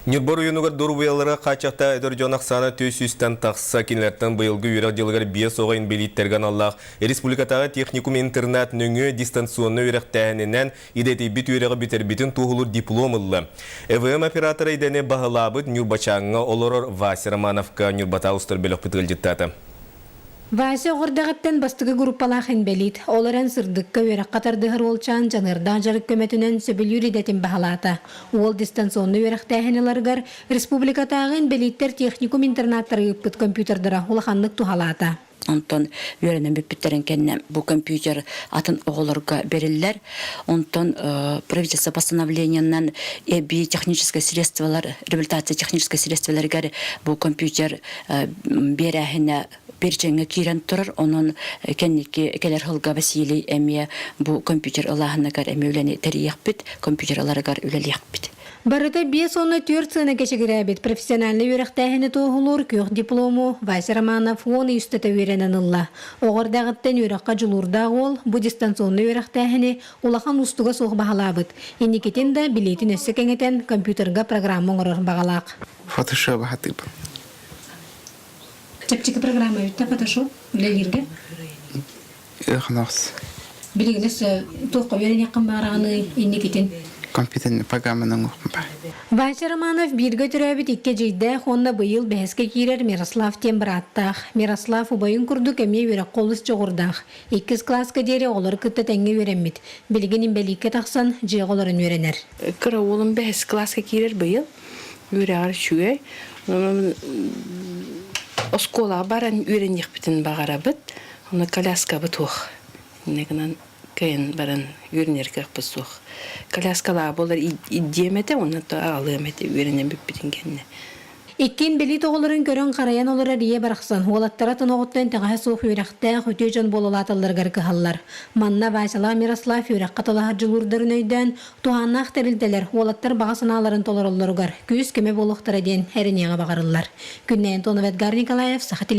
Ньурба оройуонугар доруобуйалара хааччахтаах эдэр дьон ахсаана 400-тэн тахса. Кинилэртэн быйылгы үөрэх дьылыгар биэс оҕо инбэлииттэргэ аналлаах республикатааҕы техникум-интернат нөҥүө дистанционнай үөрэхтээһининэн идэтийбит үөрэҕи бүтэрбитин туоһулуур диплом ылла. ЭВМ оператора идэни баһылаабыт Ньурбачааҥҥа олорор Вася Романовка Ньурбатаа устар бөлөхпүт ыалдьыттаата. Вася оҕо эрдэҕиттэн бастакы группалаах инбэлиит, ол эрэн сырдыкка үөрэххэ тардыһар уолчаан дьаныардаах дьарык көмөтүнэн сөбүлүүр идэтин баһылаата. Уол дистанционнай үөрэхтээһин ыларыгар республикатааҕы инбэлииттэр техникум интернаттары ыыппыт компьютердара улаханнык туһалаата. Онтон үөрэнэн бүппүттэрин кэннэ бу компьютер атын оҕолорго бэриллэр. Онтон правительство постановлениенан эбии техническай средстволар, реабилитация техническай средстволарыгар бу компьютер биэрээһинэ перечеҥҥэ киирэн турар. Онон кэнники кэлэр сылга Василий эмиэ бу компьютер ылааһыныгар эмиэ үлэни тэрийиэхпит, компьютер ыларыгар үлэлиэхпит. Барыта 54 сыана кэчигирээбит профессиональнай үөрэхтээһини туоһулуур күөх диплому Вася Романов уон ый устата үөрэнэн ылла. Оҕо эрдэҕиттэн үөрэххэ дьулуурдаах уол бу дистанционнай үөрэхтээһини улахан уустуга суох баһылаабыт. Инникитин да билиитин өссө кэҥэтэн компьютерга программа оҥорор баҕалаах. Фотошоп аһатыыбын. Чэпчэки программа бүттэ Photoshop үлэлииргэ? Ыаханаҕас. Билигин өссө туохха үөрэниэххин баҕараҕыный инникитин? Компьютерный программаны оҥоруохпун баар. Вася Романов бииргэ төрөөбүт икки эдьиийдээх уонна быйыл бэһискэ киирэр Мирослав диэн бырааттаах. Мирослав убайын курдук эмиэ үөрэххэ олус дьоҕурдаах. Иккис кылааска диэри оҕолору кытта тэҥҥэ үөрэммит. Билигин инбэлииккэ тахсан дьиэҕэ олорон үөрэнэр. Кыра уолум бэһис кылааска киирэр быйыл. Үөрэҕэр үчүгэй. Онон оскуолаҕа баран үөрэниэхпитин баҕарабыт. Ону коляскабыт суох. Инньэ гынан кыайан баран үөрэнэр кыахпыт суох. Коляскалаах буолар идиэм этэ уонна аҕалыам этэ үөрэнэн бүппүтүн кэннэ. Иккиэн билии оҕолорун көрөн-харайан олорор ийэ барахсан уолаттара тоноҕуттан итэҕэһэ суох үөрэхтээх үтүө дьон буолалааталларыгар кыһаллар. Манна Васялаах Мирослав үөрэххэ талаһар дьулуурдарын өйдөөн, туһааннаах тэрилтэлэр уолаттар баҕа санааларын толороллоругар күүс-көмө буолуохтара диэн эрэниэҕэ баҕарыллар. Күннэй Антонов, Эдгар Николаев, Саха телевидениетэ.